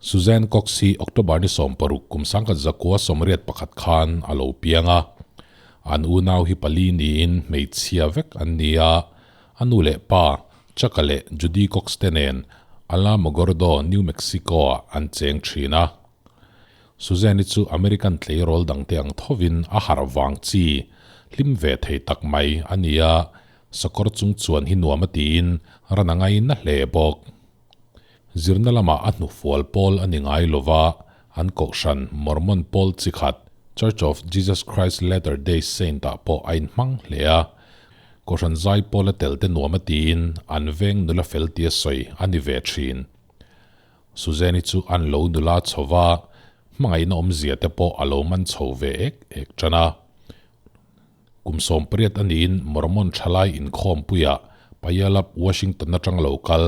Suzanne Cox hi October ni 16 kum 1981 khan a lo piang a. An unau hi pali niin hmeichhia vek an ni a, a nu leh pa Chuck-a leh Judy Cox te nen Alamogordo, New Mexico-ah an cheng thin a. Suzanne-i chu American tleirawl dangte ang thovin a harh vang chi, hlim ve thei tak mai a ni a, sakawr chung chuan hi nuam a tiin ran a ngaina hle bawk. Zirna lamah a hnufual pawl a ni ngai lo va, an kohhran Mormon pawl chi khat Church of Jesus Christ Latter Day Saint-ah pawh a inhmang hle a. Kohhran zai pawla tel te nuam a tiin an veng nula fel tia sawi a ni ve thin. Suzanne-i chu an lo nula chho va, hmangaihna awmzia te pawh a lo man chho ve ek ek tan a. Kum 18 a niin Mormon thalai inkhawmpuiah Puyallup, Washington atang lo kal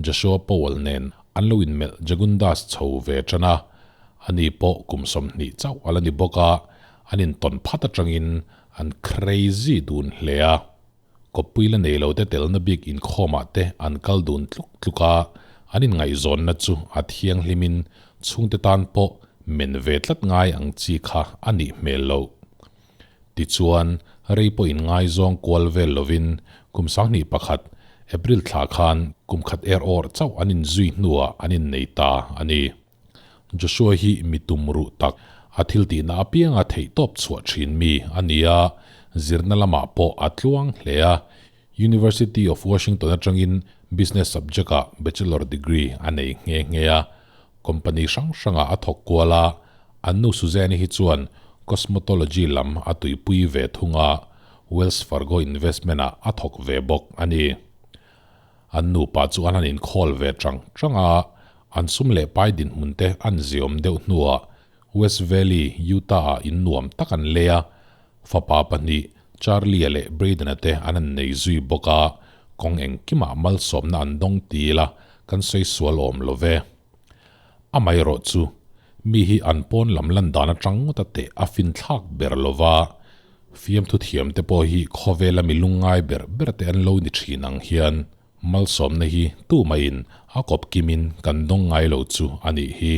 Joshua Powell nen an lo inmelh Jagundas chho ve tan a. Ani pawh kum 20 chauh a la ni bawk a, an intawn phat atangin an crazy dun hle a. Kawppui la nei lo te telna bik inkhawmah te an kal dun tluk tluk a, an inngaihzawnna chu a thianghlimin chhungte tan pawh men ve tlat ngai ang chi kha a nih hmel loh. Tichuan, rei pawh inngaizawng kual vel lovin kum 21, April thla khan kum khat er awr chauh an inzui hnuah an innei ta a ni. Joshua hi mi tum ruh tak, a thil tihna apianga theihtawp chhuah thin mi a ni a, zirna lamah pawh a tluang hle a, University of Washington atangin Business subject-ah Bachelor degree a nei nghe nghe a, company hrang hrangah a thawk kual a, an nu Suzanne-i hi chuan Cosmetology lam a tuipui ve thung a, Wells Fargo Investment-ah a thawk ve bawk a ni. An nupa chu an han inkhawl ve chang chang a, an sum leh pai dinhmun te an ziawm deuh hnuah West Valley, Utah-ah in nuam tak an lei a, fapa pahnih Charlie-a leh Brayden-a te an han nei zui bawk a, kawng engkimah malsawmna an dawng ti ila kan sawi sual awm lo ve. Amaherawh chu, mi hi an pawn lam lan dan atang ngawt a teh a finthlak ber lo va, Fiamthu thiamte pawh hi khawvela mi lungngai ber ber te an lo ni thin ang hian malsawmna hi tumahin a kawp kimin kan dawng ngai lo chu a nih hi.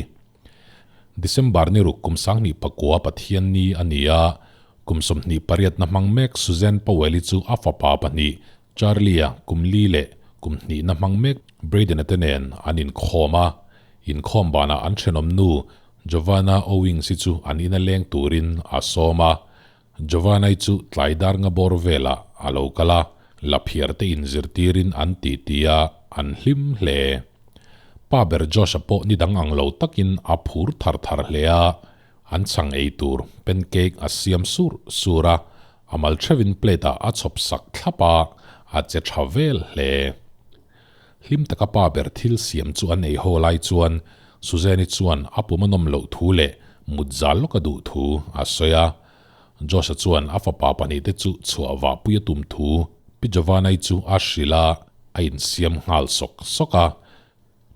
December ni ruk kum 2009 Pathian ni a ni a, kum 28 na hmang mek Suzanne Powell-i chu a fapa pahnih Charlie-a kum li leh kum hnihna hmang mek Brayden-a te nen an inkhawm a, inkhawm banah an thenawm nu Giovanna Owings hi chu an ina leng turin a sawm a, Giovanna-i chu tlai dar nga bawr velah a lo kal a, laphiar te inzirtirin an ti ti a, an hlim hle. Pa ber Josh-a pawh ni dang ang lo takin a phur thar thar hle a, an chhang ei tur pancake a siam sur sur a, a mal theuhin plate-ah a chhawp sak thlap a, a che tha vel hle. Hlim taka pa ber thil siam chu an ei haw lai chuan Suzanne-i chuan a pum a nawm loh thu leh mut zal lawk a duh thu a sawi a. Josh-a chuan a fapa pahnihte chu chhuah vah pui a tum thu Pi Giovanna-i chu a hrilh a, a insiam nghal sawk sawk a.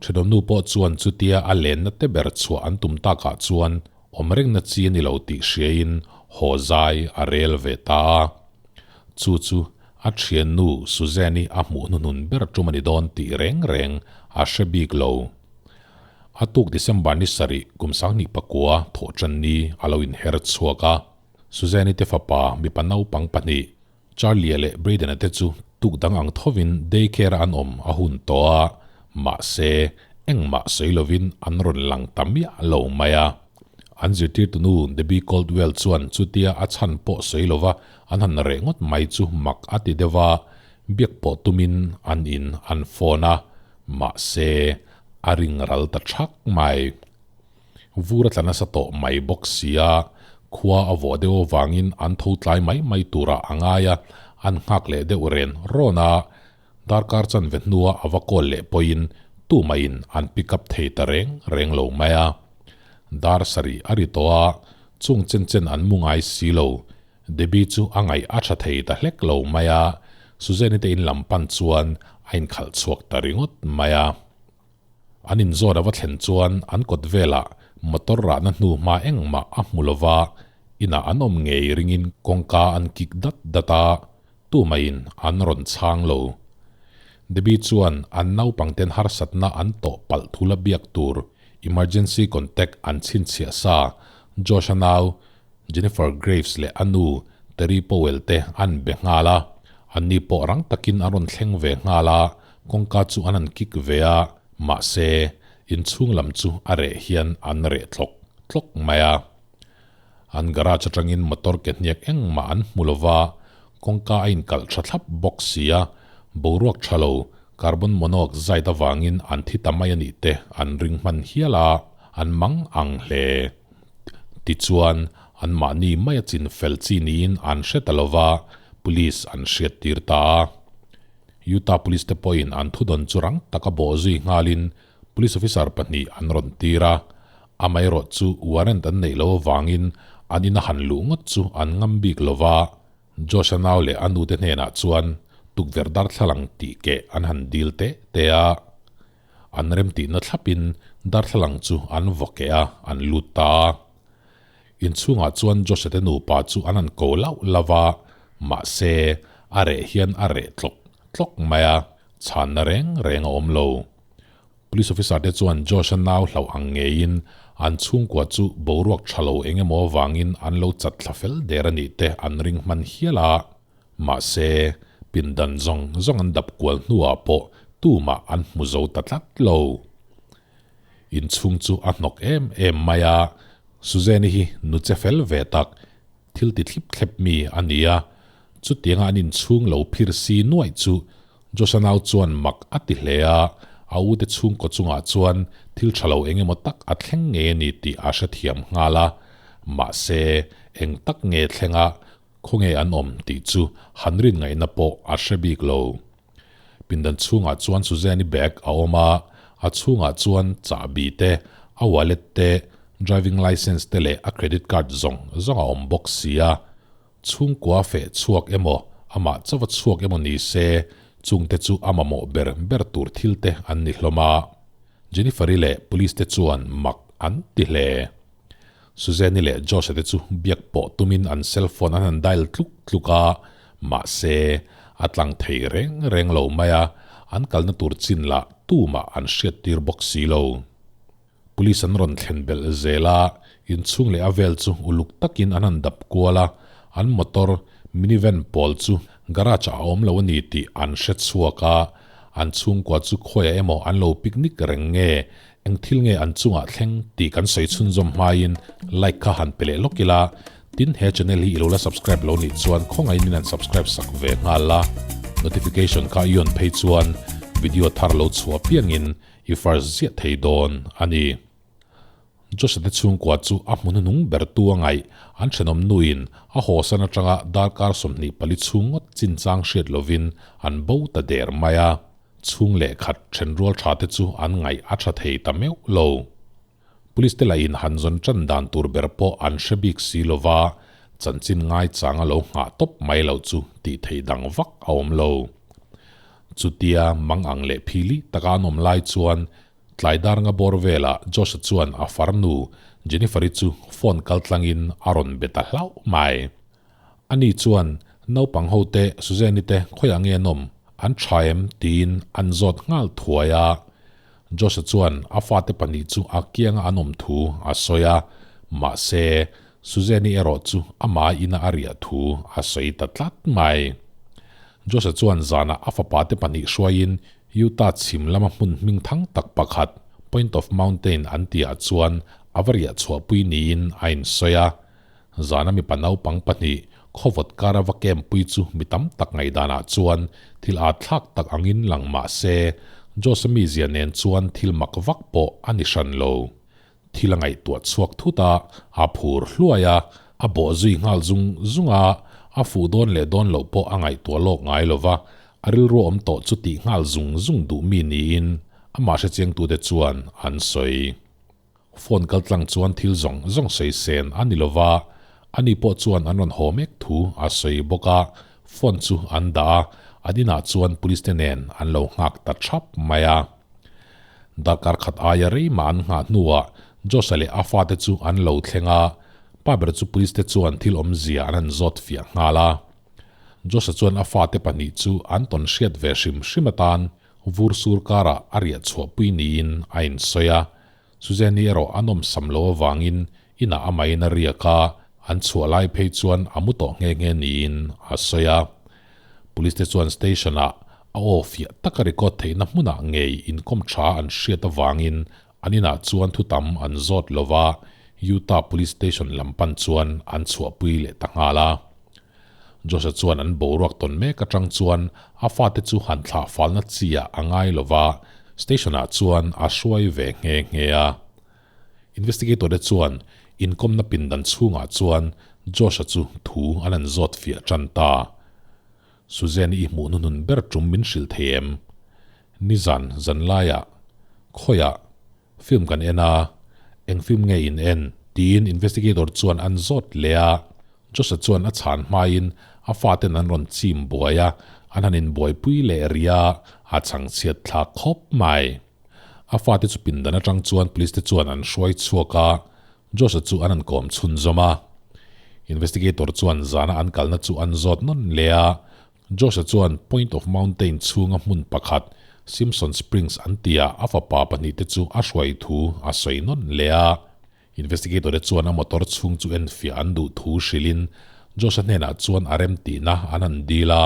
Thenawmnu pawh chuan chutia a lenna te ber chhuah an tum takah chuan awm rengna chi a ni lo tih hriain haw zai a rel ve ta a. Chu chu a thiannu Suzanne-i a hmuh hnuhnun ber tum a ni dawn tih reng reng a hre bik lo. A tuk December ni sarih kum 2009 thawhtan ni a lo inher chhuak a. Suzanne-i te fapa mipa naupang pahnih Charlie-a leh Brayden-a te chu tuk dang ang thovin daycare-a an awm a hun tawh a, mahse engmah sawi lovin an rawn lang ta miah lo mai a. An zirtirtunu Debbie Caldwell chuan chutia a chhan pawh sawi lova an han reh ngawt mai chu mak a ti deuh a, biak pawh tumin an in an phone a, mahse a ring ral ta thak mai. Vur a tla nasa tawh mai bawk si a, khua a vawh deuh avangin an tho tlai mai mai turah a ngai a, an nghak leh deuh ren rawn a, darkar chanve hnua a va kawl leh pawhin tumaiin an pick up thei ta reng reng lo mai a. Dar sarih a ri tawh a, chung chen chen an mu ngai si lo. Debbie chu a ngaih a tha thei ta hlek lo mai a, Suzanne-i te in lam pan chuan a inkhalh chhuak ta ringawt mai a. An inzawn a va thlen chuan an kawt velah motor rahna hnu hma engmah a hmu lo va, inah an awm ngei ringin kawngka an kik dat dat a, tumaiin an rawn chhang lo. Debbie chuan an naupangten harsatna an tawh palh thu la biak tur. emergency contact an chhinchhiah sa Josh-a nau Jennifer Graves leh a nu Terry Powell te an be nghal a, anni pawh rang takin an rawn thleng ve nghal a, kawngka chu an han kik ve a, mahse, inchhung lam chu a reh hian an reh tlawk tlawk mai a. An garage atangin motor ke hniak engmah an hmu lo va, kawngka a inkalh tha thlap bawk si a, boruak tha lo, carbon monoxide avangin an thi ta mai a nih te an ring hman hial a, an mang ang hle. Tichuan, anmahni maia chin fel chi niin an hre ta lo va, police an hriattir ta a. Utah Police te pawhin an thudawn chu rang taka bawh zui nghalin Police officer pahnih an rawn tir a, amaherawh chu warrant an neih loh avangin an ina han luh ngawt chu an ngam bik lo va, Josh-a nau leh a nute hnenah chuan tukverh darthlalang tih keh an han dil teh teh a. An remtihna thlapin darthlalang chu an vaw keh a, an lut ta a. Inchhungah chuan Josh-a te nupa chu an han ko lauh lauh a, mahse a reh hian a reh tlawk tlawk mai a, chhanna reng reng a awm lo. Police officer te chuan Josh-a nau hlauh ang ngeiin an chhungkua chu boruak tha lo eng emaw avangin an lo chat thla fel der a nih te an ring hman hial a. Mahse, pindan zawng zawng an dap kual hnuah pawh tumah an hmu zo ta tlat lo. Inchhung chu a hnawk em em mai a, Suzanne-i hi nu che fel ve tak, thil ti thlip thlep mi a ni a, chutianga an inchhung lo phir si nuaih chu Josh-a nau chuan mak a ti hle a, a ute chhungkaw chungah chuan thil tha lo eng emaw tak a thleng ngei a ni tih a hrethiam nghal a, mahse eng tak nge thleng a, khawnge an awm tih chu han rin ngaihna pawh a hre bik lo. Pindan chhungah chuan Suzanne-i bag a awm a, a chhungah chuan chahbi te, a wallet te, driving licence te leh a credit card zawng zawng a awm bawk si a. Chhungkua feh chhuak emaw, amah chauha chhuak emaw ni se, chungte chu a mamawh ber ber tur thil te an ni hlawm a. Jennifer-i leh police te chuan mak an ti hle. Suzanne-i leh Josh-a te chu biak pawh tumin an cellphone an han dial tluk tluk a, mahse, a tlang thei reng reng lo mai a, an kalna tur chin lah tumah an hriattir bawk si lo. Police an rawn thlen belh zel a, inchhung leh a vel chu uluk takin an han dap kual a, an motor, minivan pawl chu garage ah a awm lo a ni tih an hre chhuak a, an chhungkua chu khawiah emaw an lo picnic reng nge, eng thil nge an chungah thleng tih kan sawi chhunzawm hmain like kha han pe leh lawk ila, tin he channel hi i lo la subscribe lo nih chuan khawngaih min han subscribe sak ve nghal a, notification kha i on phei chuan video thar lo chhuah piangin I first ziah thei dawn a ni. Joshua te chhungkua chu a hmu hnuhnung ber tu a ngaih an thenawm nuin a hawsan atanga darkar 24 chhung ngawt chinchang hriat lovin an bo ta der mai a. Chhung leh khat thenrual tha te chu an ngaih a tha thei ta meuh lo. Police te lahin han zawn tan dan tur ber pawh an hre bik si lova, chanchin ngaichang a lo nghah tawp mai loh chu tih theih dang vak a awm lo. Chutia mang ang leh phili taka an awm lai chuan tlai dar nga bawr velah Josh-a chuan a farnu Jennifer-i chu phone kal tlangin a rawn be ta hlauh mai. Ani chuan naupang ho te Suzanne-i te khawiah nge an awm? An tha em? tiin an zawt nghal thuai a. Josh-a chuan a fate pahnih chu a kianga an awm thu a sawi a, mahse Suzanne-i erawh chu amah ina a riah thu a sawi ta tlat mai. Josh-a chuan zanah a fapa te pahnih hruaiin Utah chhim lama hmun hming thang tak pakhat, Point of Mountain an tihah chuan a va riah chhuahpui niin a insawi a. Zana mipa naupang pahnih khawvawt kara va kempui chu mi tam tak ngaihdanah chuan thil at thlak tak angin lang mah se, Josh-a mizia nen chuan thil mak vak pawh a ni hran lo. Thil a ngaihtuah chhuak thut a, a phur hluai a, a bawh zui nghal zung zung a, a fuh dawn leh dawn loh pawh a ngaihtuah lawk ngai lo va, a rilru awm tawh chu tih nghal zung zung duh mi niin amah hrechiangtute chuan an sawi. Phone kal tlang chuan thil zawng zawng sawi sen a ni lo va, ani pawh chuan an rawn haw mek thu a sawi bawk a, phone chu an dah a, an inah chuan police te nen an lo nghak ta thap mai a. Darkar khat aia rei mah an nghah hnuah Josh-a leh a fate chu an lo thleng a, pa ber chu police te chuan thil awmzia an han zawt fiah nghal a. Josh-a chuan a fate pahnih chu an tawn hriat ve hrim hrim atan vur sur karah a riah chhuahpui niin a insawi a. Suzanne-i erawh a nawmsam lo avangin inah amahin a riak a, an chhuah lai phei chuan a mu tawh nghe nghe niin a sawi a. Police te chuan station-ah a aw fiah taka record theihna hmunah ngei inkawm tha an hriat avangin an inah chuan thu tam an zawt lo va, Utah Police Station lam pan chuan an chhuahpui leh ta nghal a. Josh-a chuan an boruak tawn mek atang chuan a fate chu han thlah falna chi ah a ngai lo va, station-ah chuan a hruai ve nghe nghe a. Investigator te chuan inkawmna pindan chhungah chuan Josh-a chu thu an han zawt fiah tan ta. Suzanne i hmuh hnuhnun ber tum min hrilh thei em? Nizan zanlaiah khawiah film kan en a, eng film nge in en? Tiin investigator chuan an zawt leh a, Josh-a chuan a chhan hmain a faten an rawn chim buai a, an han inbuaipui leh rih a, a chhangchhiat thlak khawp mai. A fate chu pindan atang chuan police te chuan an hruai chhuak a, Josh-a chu an han kawm chhunzawm a. Investigator chuan zana an kalna chu an zawt nawn leh a, Josh-a chuan Point of Mountain chhunga hmun pakhat Simpson Springs an tia a fapa pahnihte chu a hruai thu a sawi nawn leh a. Investigator te chuan a motor chhung chu enfiah an duh thu hrilhin Josh-a hnenah chuan a remtihna an han dil a,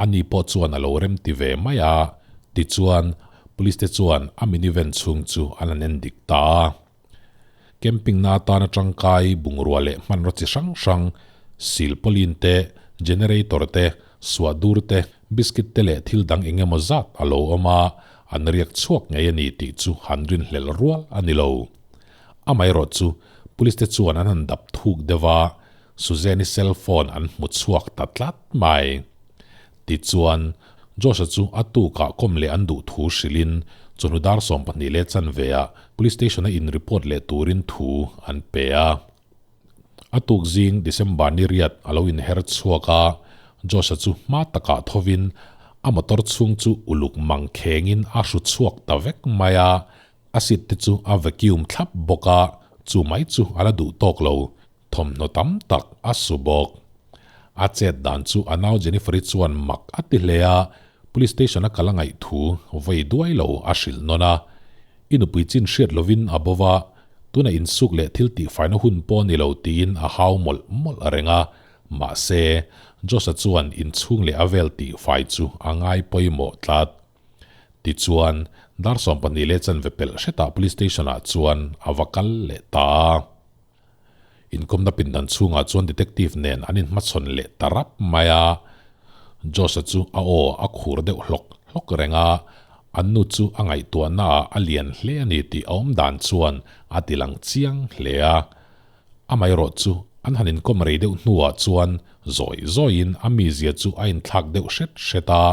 ani pawh chuan a lo remti ve mai a. Tichuan, Police te chuan a minivan chhung chu an han endik ta a. Camping na atana tangkai bungrua leh hmanraw chi hrang hrang, silpauline te, generator te, suahdur te, biscuit te leh thil dang eng emaw zat a lo awm a, an riak chhuak ngei a ni tih chu han rinhlelh rual a ni lo. Amaherawh chu police te chuan an han dap thuk deuh a, Suzanne-i cell phone an hmu chhuak ta tlat mai. Tichuan, Josh-a chu a tukah kawm leh an duh thu hrilhin chawhnu dar 12 leh chanveah Police Station-a in report leh turin thu an pe a. A tuk zing December ni riat a lo inher chhuak a, Josh-a chu hma takah thovin a motor chhung chu uluk mang khengin a hru chhuak ta vek mai a, a seat te chu a vacuum thlap bawk a, chu mai chu a la duh tawk lo. Thawmhnaw tam tak a su bawk. A chet dan chu a nau Jennifer-i chuan mak a ti hle a, Police station a kal a ngaih thu vei duai lo a hrilh nawn a. I nupui chin hriat lovin a bo va, tunah insuk leh thil tihfaina hun pawh ni lo tiin a hau mawlh mawlh reng a. Mahse, Josh-a chuan inchhung leh a vel tihfai chu a ngai pawimawh tlat. Tichuan, dar 12 leh chanve pelh hretah Police station-ah chuan a va kal leh ta a. Inkawmna pindan chhungah chuan detective nen an inhmachhawn leh ta rap mai a. Josh-a chu a aw a khur deuh hlawk hlawk reng a, an nu chu a ngaihtuahna ah a lian hle a ni tih a awm dan chuan a ti lang chiang hle a. Amaherawh chu an han inkawm rei deuh hnuah chuan zawi zawiin a mizia chu a inthlak deuh hret hret a,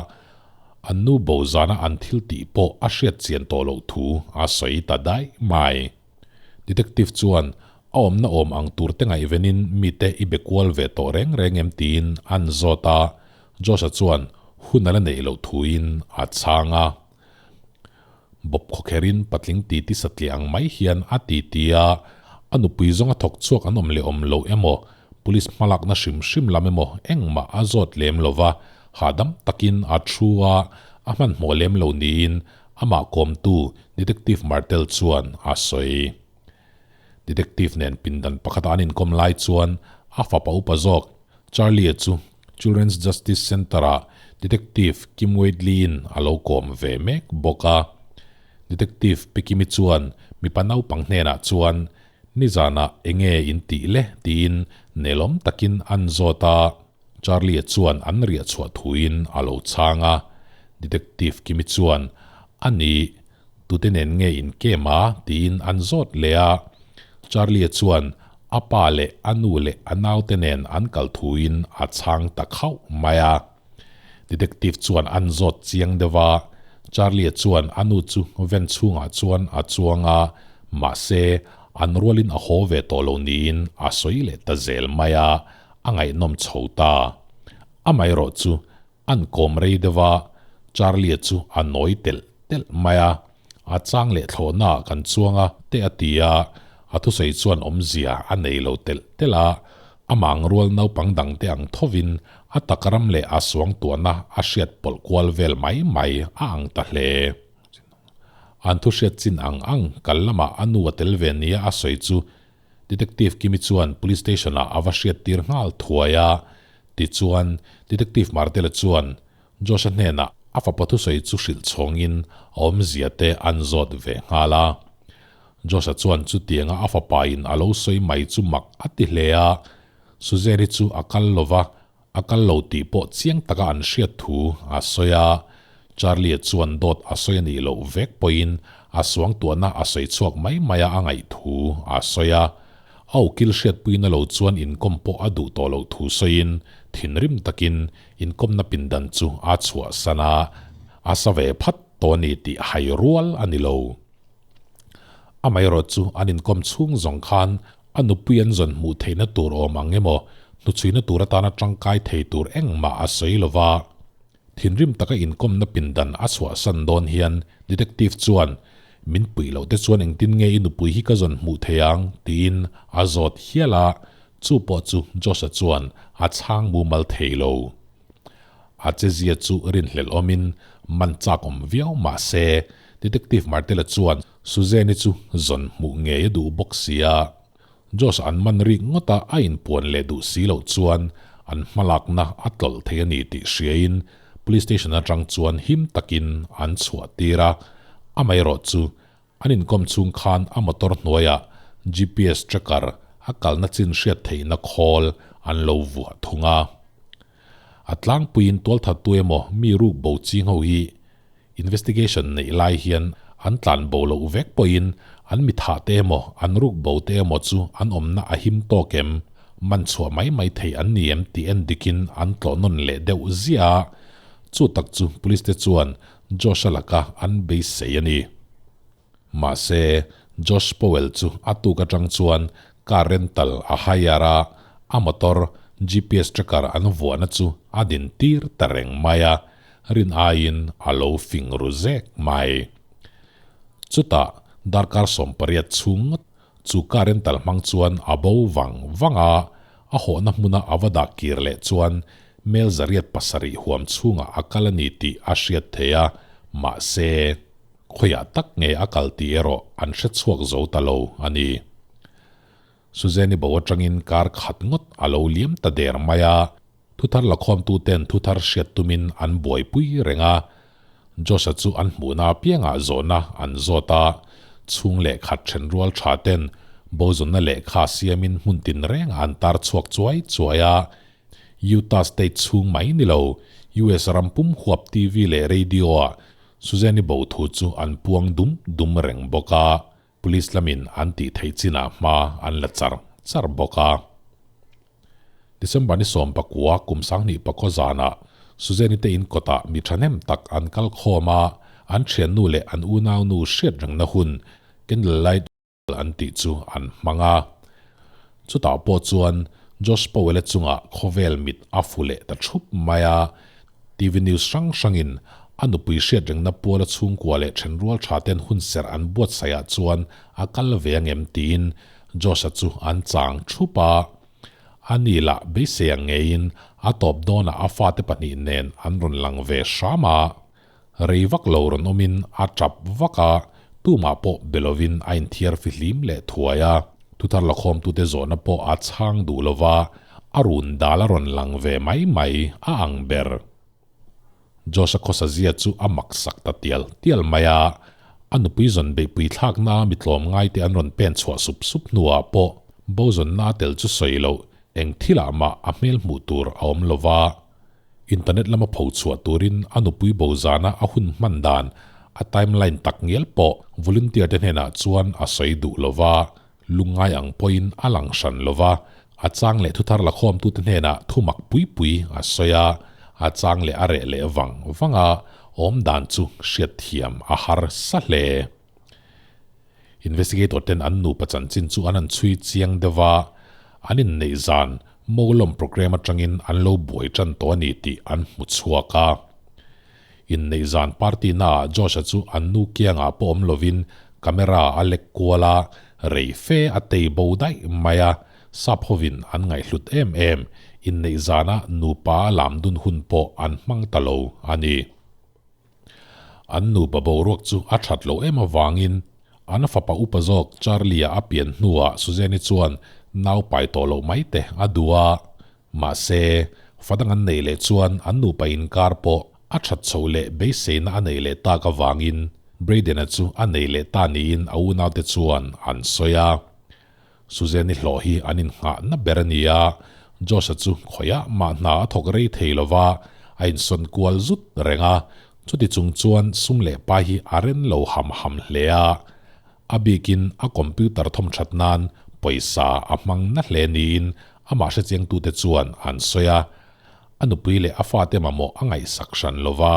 an nu bo zana an thil tih pawh a hriat chian tawh loh thu a sawi ta daih mai. Detective chuan a awmna awm ang tur te ngaihvenin mite i be kual ve tawh reng reng em tiin an zawt a, Josh-a chuan hun a la neih loh thuin a chhang a. Bawp khawkherin patling titi satliah ang mai hian a titi a, a nupui zawnga thawk chhuak an awm leh awm lo emaw, police hmalakna hrim hrim lam emaw engmah a zawt lem lo va, hahdam takin a thu a, a hmanhmawh lem lo niin Amah kawmtu Detective Martel chuan a sawi. Detective nen pindan pakhata an inkawm lai chuan a fapa upa zawk Charlie-a chu Children's Justice Centre-ah Detective Kim Waitley-in a lo kawm ve mek bawk a. Detective Pikimi chuan mipa naupang hnenah chuan nizanah enge in tih le tiin nelawm takin an zawt a. Charlie-a chuan an riah chhuah thuin a lo chhang a, Detective Kimi chuan, A ni, tute nen nge in kem a? tiin an zawt leh a. Charlie-a chuan a pa leh a nu leh a naute nen an kal thuin a chhang ta khauh mai a. Detective chuan an zawt chiang deuh a, Charlie-a chuan a nu chu van chhungah chuan a chuang a, mahse, an rualin a haw ve tawh lo niin a sawi leh ta zel mai a. A ngaihnawm chho ta. Amaherawh chu an kawm rei deuh a, Charlie-a chu a nawi telh telh mai a. A chang leh thlawhnaah kan chuang a te a ti a, a thusawi chuan awmzia a nei lo telh telh a. Amah ang rual naupang dangte ang thovin a takram leh a suangtuahna a hriat pawlh kual vel mai mai a ang ta hle. An thu hriat chin ang ang kal lamah a nu a tel ve nia a sawi chu Detective Kimi chuan Police Station ah a va hriat tir nghal thuai a. Tichuan, Detective Martela chuan Josh-a hnenah a fapa thusawi chu hrilh chhawngin a awmzia te an zawt ve nghal a. Josh-a chuan chutianga a fapa in a lo sawi mai chu mak a ti hle a, Suzanne-i chu a kal lo va, a kal lo tih pawh chiang taka an hriat thu a sawi a. Charlie-a chuan dawt a sawi a nih loh vek pawhin a suangtuahna a sawi chhuak mai mai a a ngaih thu a sawi a. A ukil hriatpuina lo chuan inkawm pawh a duh tawh loh thu sawiin thinrim takin inkawmna pindan chu a chhuahsan a, a sa ve phat tawh a ni tih hai rual a ni lo. Amaherawh chu an inkawm chhung zawng khan a nupui an zawn hmuh theihna tur awm ang emaw, hnuchhuina tur atana tangkai thei tur engmah a sawi lo va. Thinrim taka inkawmna pindan a chhuahsan dawn hian Detective chuan, Min puih loh te chuan engtin nge i nupui hi ka zawn hmuh thei ang? tiin a zawt hial a, chu pawh chu Josh-a chuan a chhang mumal thei lo. A chezia chu rinhlelh awmin man chak awm viau mah se, Detective Martella chuan Suzanne-i chu zawn hmuh ngei a duh bawk si a. Josh an man rik ngawta a inpuan leh duh si loh chuan an hmalakna a tlawlh thei a ni tih hriain Police Station atang chuan him takin an chhuah tir a, amaherawh chu an inkawm chhung khan a motor hnuaiah GPS tracker a kalna chin hriat theihna khawl an lo vuah thung a. A tlangpuiin tualthattu emaw mi ruk bo ching ho hi Investigation neih lai hian an tlan bo loh vek pawhin an mi thah te emaw an ruk bo te emaw chu an awmna a him tawk em? Man chhuah mai mai thei an ni em tih en dikin an tlawh nawn leh deuh ziah a, chu tak chu police te chuan Josh-a laka an beisei a ni. Mahse, Josh Powell chu a tuk atang chuan car rental a hire a, a motor GPS tracker an vuahna chu a din tir ta reng mai a, rin aiin a lo fing ru zek mai. Chutah darkar 18 chhung ngawt chu car rental hmang chuan a bo vang vang a, a hawhna hmuna a va dah kir leh chuan mel 807 huam chhungah a kal a ni tih a hriat theih a, mahse. Khawiah tak nge a kal tih erawh an hre chhuak zo ta lo a ni. Suzanne-i bo atangin kar khat ngawt a lo liam ta der mai a, thuthar lakhawmtuten thuthar hriat tumin an buaipui reng a. Josh-a chu an hmuhna apiangah zawhna an zawt a, chhung leh khat then rual tha ten bozawnna lehkha siamin hmun tinrengah an tar chhuak chuai chuai a, Utah state chhung mai ni lo, US ram pum huap TV leh radio-ah Suzanne-i bo thu chu an puang dum dum reng bawk a, police lamin an tih theih chinah hma an la char char bawk a. December ni 19 kum 2009 zanah Suzanne-i te in kawtah mi thahnem tak an kal khawm a, an thiannu leh an unaunu hriat rengna hun candlelight an tih chu an hmang a. Chutah pawh chuan Josh Powell-a chungah khawvel mit a fu leh ta thup mai a. TV news hrang hrangin a nupui hriat rengna puala chhungkua leh thenrual tha ten hunserh an buatsaihah chuan a kal ve angem tiin Josh-a chu an chang thup a. Ani lah beisei ang ngeiin a tawp dawnah a fate pahnih nen an rawn lang ve hram a. Rei vak lo rawn awmin a tap vak a, tumah pawh be lovin a inthiar fihlim leh thuai a. Thuthar lakhawmtute zawhna pawh a chhang duh lo va, a run dal a rawn lang ve mai mai a ang ber. Josh-a khawsa zia chu a mak sak ta tial tial mai a, a nupui zawn beihpui thlakna mi tlawm ngaite an rawn pen chhuah sup sup hnuah pawh bo zawnna a tel chu sawi loh eng thilah mah a hmel hmuh tur a awm lo va. Internet lama pho chhuah turin a nupui bo zana a hun hman dan a timeline tak ngial pawh volunteer te hnenah chuan a sawi duh lo va, lungngai ang pawhin a lang hran lo va, a chang leh thuthar lakhawmtute hnenah thu mak pui pui a sawi a, a chang leh a reh leh vang vang a, awm dan chu hriatthiam a har sa hle. Investigator ten an nupa chanchin chu an han chhui chiang deuh a, an inneih zan Molom programme atangin an lo buai tan tawh a ni tih an hmu chhuak a. Inneih zan party naah Josh-a chu an nu kiangah pawh awm lovin camera a lek kual a, rei fe a tei bo daih mai a, sap hovin an ngaihhlut em em, inneih zana nupa a lam dun hun pawh an hmang ta lo a ni. An nupa boruak chu a that loh em avangin an fapa upa zawk Charlie-a a pian hnuah Suzanne-i chuan nau pai tawh loh mai te a duh a. Mahse, fa dang an neih leh chuan an nupa inkar pawh a that chho leh beiseina a neih leh tak avangin Brayden-a chu a nei leh ta niin a unaute chuan an sawi a. Suzanne-i hlawh hi an innghahna ber a ni a, Josh-a chu khawiah mah hna a thawk rei thei lo va, a insawn kual zut reng a, chuti chung chuan sum leh pai hi a ren lo ham ham hle a. A bikin a computer thawmthat nan pawisa a hmang na hle niin amah hrechiangtute chuan an sawi a. A nupui leh a fate mamawh a ngaihsak hran lo va,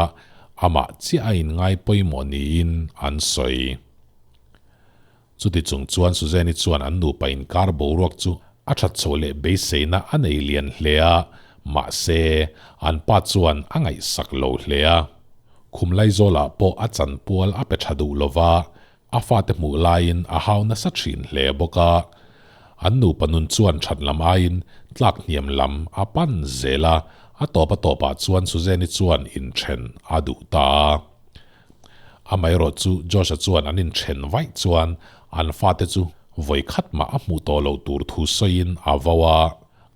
amah chiah a inngai pawimawh niin an sawi. Chuti chung chuan Suzanne-i chuan an nupa inkar boruak chu a that chhoh leh beiseina a nei lian hle a, mahse, an pa chuan a ngaihsak lo hle a. Khum Laizawlah pawh a chanpual a pe tha duh lo va, a fate hmuh laiin a hau nasa thin hle bawk a. An nupa nun chuan that lam aiin tlak hniam lam a pan zel a, a tawp a tawpah chuan Suzanne-i chuan inthen a duh ta a. Amaherawh chu Josh-a chuan an inthen vaih chuan an fate chu vawi khat mah a hmuh tawh loh tur thu sawiin a vo a,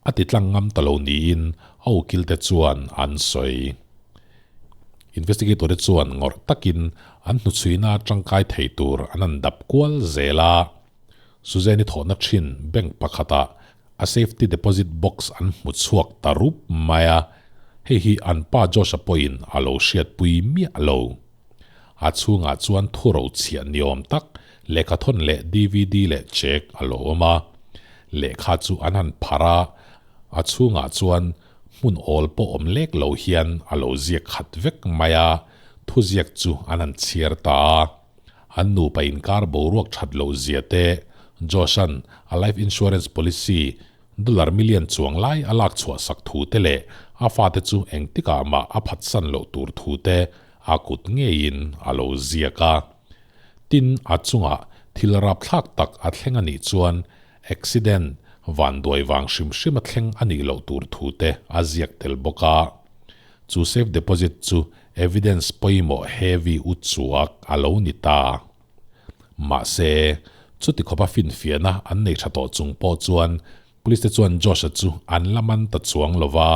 a ti tlang ngam ta lo niin a ukilte chuan an sawi. Investigator-te chuan ngawrh takin an hnuchhuina tangkai thei tur an han dap kual zel a. Suzanne-i thawhna thin bank pakhatah a safety deposit box an hmu chhuak ta rup mai a, hei hi an pa Josh-a pawhin a lo hriatpui miah lo. A chhungah chuan thuro chhiah ni awm tak lehkhathawn leh dvd leh check a lo awm a. Lehkha chu an han pharh a, a chhungah chuan hmun awl pawh awm lek lo hian a lo ziak khat vek mai a, thuziak chu an han chhiar ta a. An nupa inkar boruak that loh zia te, Josh-a'n a life insurance policy dollar million chuang lai a lak chhuah sak thu te leh a fate chu engtikah mah a phatsan loh tur thu te a kut ngeiin a lo ziak a. Tin, a chungah thil rapthlak tak a thleng a nih chuan accident vanduai vang hrim hrim a thleng a nih loh tur thu te a ziak tel bawk a. Chu safe deposit chu evidence pawimawh heavy u chuak a lo ni ta. Mahse, chuti khawpa finfiahna an nei tha tawh chung pawh chuan police te chuan Josh-a chu an la man ta chuang lo va.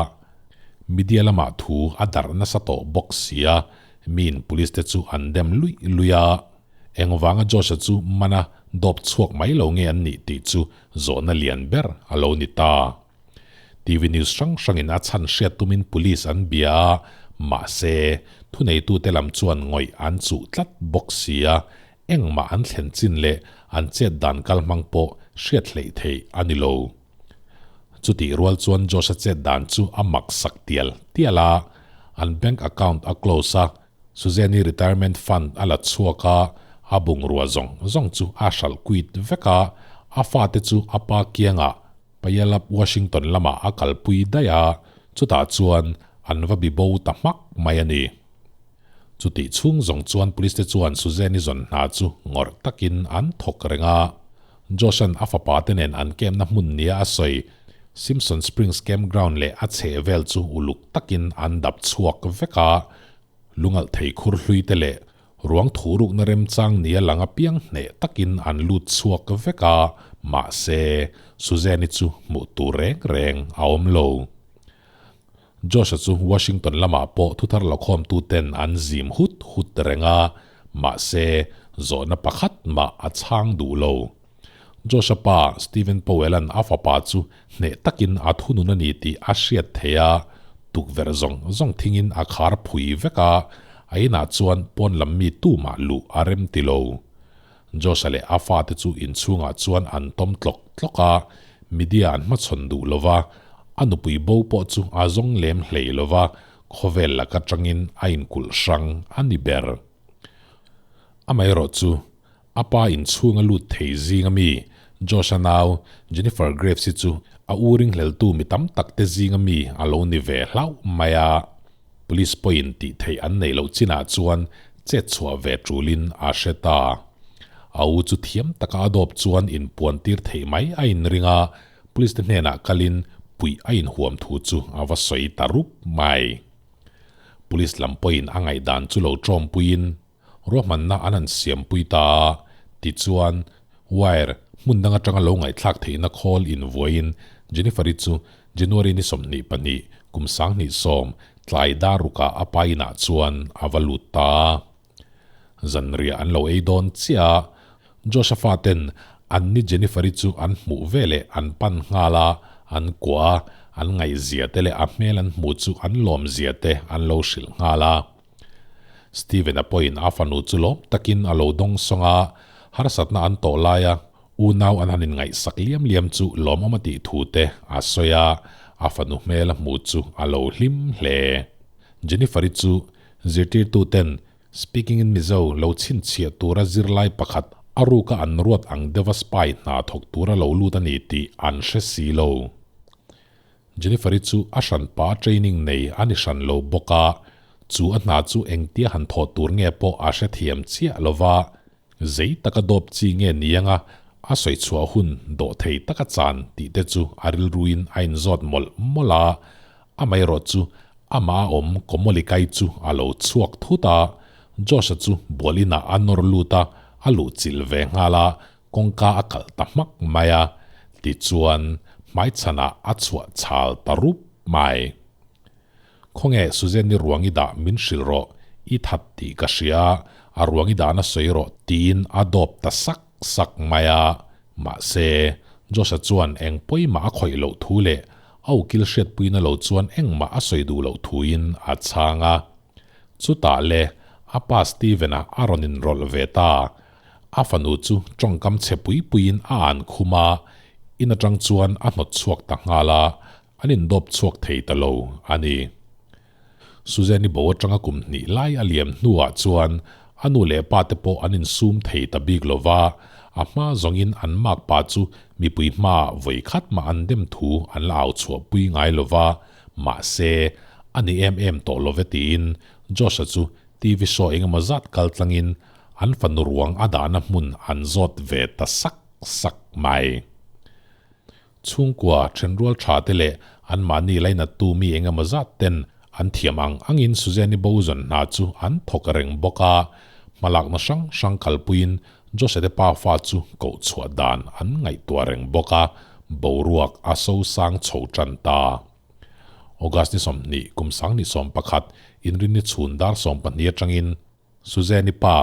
Media lamah thu a darh nasa tawh bawk sia, miin police te chu an dem luih luih a. Engvanga Josh-a chu mana dawp chhuak mai lo nge an nih tih chu zawhna lian ber a lo ni ta. TV news hrang hrangin a chhan hriat tumin police an bia a, mahse, thuneitute lam chuan ngawih an chuh tlat bawk si a, engmah an thlen chin leh an chet dan kal hmang pawh hriat hleih theih a ni lo. Chutih rual chuan Josh-a chet dan chu a mak sak tial tial a, an bank account a close a, Suzanne-i retirement fund a la chhuak a, a bungrua zawng zawng chu a hralh quit vek a, a fate chu a pa kiangah Puyallup, Washington lamah a kalpui daih a, chutah chuan an va bi bo ta hmak mai a ni. Chutih chhung zawng chuan police te chuan Suzanne-i zawn hna chu ngawrh takin an thawk reng a. Josh-a'n a fapa te nen an kemna hmun nia a sawi Simpson Springs Campground leh a chheh vel chu uluk takin an dap chhuak vek a, lungalh thei khur hlui te leh Ruang thu rukna remchang nia lang apiang hneh takin an lut chhuak vek a, mahse, Suzanne-i chu hmuh tur reng reng a awm lo. Josh-a chu Washington lamah pawh thuthar lakhawmtuten an zim hut hut reng a, mahse, zawhna pakhat mah a chhang duh lo. Josh-a pa Steven Powell-a'n a fapa chu hneh takin a thunun a ni tih a hriat theih a, tukverh zawng zawng thingin a khar phui vek a, a inah chuan pawn lam mi tumah luh a rem ti lo. Josh-a leh a fate chu inchhungah chuan an tawm tlawk tlawk a, media an hmachhawn duh lo va, a nupui bo pawh chu a zawng lem hlei lo va, khawvel laka tangin a inkulh hrang a ni ber. Amaherawhchu, A pa inchhung a lut thei zing ami Josh-a nau Jennifer Graves hi chu a u ringhleltu mi tam tak te zing ami a lo ni ve hlauh mai a. Police pawhin tih theih an neih loh chinah chuan chet chhuah ve tulin a hre ta. A u chu thiam taka a dawp chuan inpuan tir theih mai a inring a, police te hnenah kalin puih a inhuam thu chu a va sawi ta rup mai. Police lam pawhin a ngaihdan chu lo tawmpuiin. Ruahmanna an han siampui ta a, tichuan, wire hmun dang atanga lo ngaihthlak theihna khawl invuaiin Jennifer-i chu January ni 22, kum 2010, tlai dar rukah a pa inah chuan a va lut ta a. Zanriah an lo ei dawn chiah a, Josh-a faten an ni Jennifer-i chu an hmuh veleh an pan nghal a, an kuah a, an ngaihzia te leh a hmel an hmuh chu an lawmzia te an lo hrilh nghal a. Steven-a pawhin a fanu chu lawm takin a lo dawng sawng a, harsatna an tawh laia unau an han inngaihsak liam liam chu lawmawm a tih thu te a sawi a, a fanu hmel a hmuh chu a lo hlim hle. Jennifer-i chu zirtirtuten Speaking in Mizo lo chhinchhiah tura zirlai pakhat a ruka an ruat ang deuha spy hna thawk tura lo lut a ni tih an hre si lo. Jennifer-i chu a hran pa training nei a ni hran lo bawk a, chu a hna chu engtia han thawh tur nge pawh a hrethiam chiah lo va, zei taka dawp chi nge ni anga a sawi chhuah hun dawh thei taka chan tih te chu a rilruin a inzawt mawlh mawlh a, amaherawh chu amah a awm Komolikai chu a lo chhuak thut a, Josh-a chu bual inah a nawr lut a, a luhchilh ve nghal a, Kawngka a kalh ta hmak mai a, tichuan hmaichhanah a chhuah chhal ta rup mai. Khawnge Suzanne-i ruang i dah min hrilh rawh, i that tih ka hria, a ruang i dahna sawi rawh tiin a dawp ta sak sak mai a. Mahse, Josh-a chuan eng pawimah a khawih loh thu leh a ukil hriatpuina lo chuan engmah a sawi duh loh thuin a chhang a. Chutah le, a pa Steven-a a rawn inrawlh ve ta. A fanu chu tawngkam chhe pui puiin a an khum a, in atang chuan a hnawt chhuak ta nghal a, an indawp chhuak thei ta lo a ni. Suzanne-i bo atanga kum hnih lai a liam hnuah chuan a nu leh pa te pawh an insum thei ta bik lo va, a hma zawngin an makpa chu mipui hmaah vawi khat mah an dem thu an la au chhuahpui ngai lo va, mahse, a ni em em tawh lo ve tiin Josh-a chu TV show engemaw zat kal tlangin An fanu ruang a dahna hmun an zawt ve ta sak sak mai. Chhungkua thenrual tha te leh anmahni lainattu mi eng emaw zat ten an thiam ang angin Suzanne-i bo zawn hna chu an thawk reng bawk a, hmalakna hrang hrang kalpuiin Jose-te pafa chu koh chhuah dan an ngaihtuah reng bawk a, boruak a sosang chho tan ta. August ni 20 kum 2011 inrinni chhun dar 12 atangin Suzanne-i pa,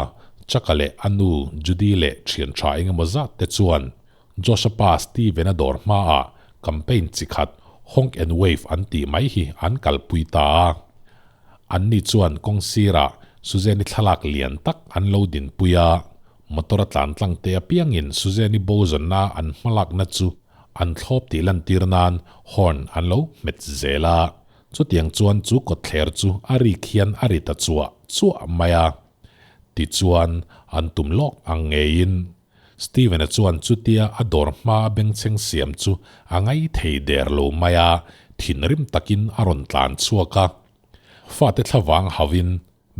Chuck-a leh a nu Judy leh thian tha engemaw zat te chuan Josh-a pa Steven-a dawr hmaah campaign chi khat Honk and Wave an tih mai hi an kalpui ta a. Anni chuan kawng sirah Suzanne-i thlalak lian tak an lo dinpui a, motor a tlan tlang te apiangin Suzanne-i bo zawnna an hmalakna chu an thlawp tih lantir nan horn an lo hmet zel a. Chutiang chuan chu kawtthler chu a rik hian a ri ta chuah chuah mai a. Tichuan, an tum lawk ang ngeiin Steven-a chuan chutia a dawr hma a bengchheng siam chu a ngai thei der lo mai a, thinrim takin a rawn tlan chhuak a. Fate thlavang hauhin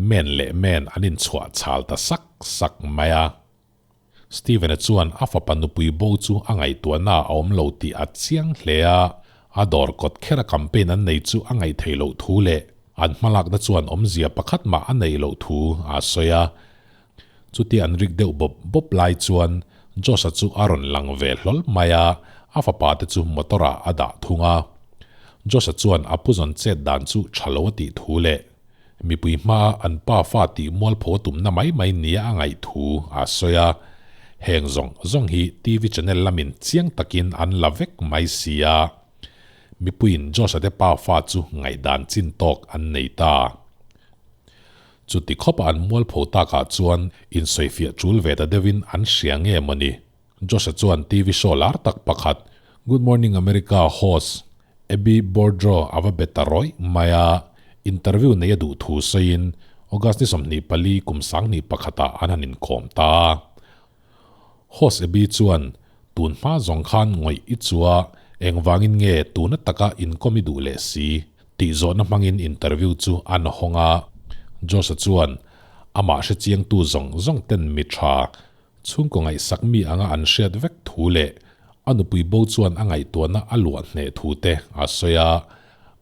men leh men an inchhuah chhal ta sak sak mai a. Steven-a chuan a fapa nupui bo chu a ngaihtuahna a awm lo tih a chiang hle a, a dawr kawt khera campaign an nei chu a ngaihtheih loh thu leh an hmalakna chuan awmzia pakhat mah a neih loh thu a sawi a. Chutia an rik deuh bawp bawp lai chuan Josh-a chu a rawn lang ve hlawl mai a, a fapa te chu motor-ah a dah thung a. Josh-a chuan a puzawn chet dan chu tha lo a tih thu leh Mipui hmaa an pa fa tih mualpho tumna mai mai nia a ngaih thu a sawi a, heng zawng zawng hi TV channel lamin chiang takin an la vek mai si a. Mipuiin Josh-a te pa fa chu ngaihdan chin tawk an nei ta. Chuti khawpa an mualpho takah chuan insawifiah tul ve ta deuhin an hria nge mawni? Josh-a chuan TV show lar tak pakhat Good Morning America host Abby Bordreau a va be ta rawih mai a, interview nei a duh thu sawiin August ni 24 kum 2001 ah an han inkawm ta a. Host Abby chuan, Tun hma zawng khan ngawih i chu a, engvangin nge tuna taka inkawm i duh leh si? tih zawhna hmangin interview chu an hawng a. Josh-a chuan, Amah hrechiangtu zawng zawng ten mi tha Chhungkaw ngaihsak mi anga an hriat vek thu leh a nupui bo chuan a ngaihtuahna a luah hneh thu te a sawi a,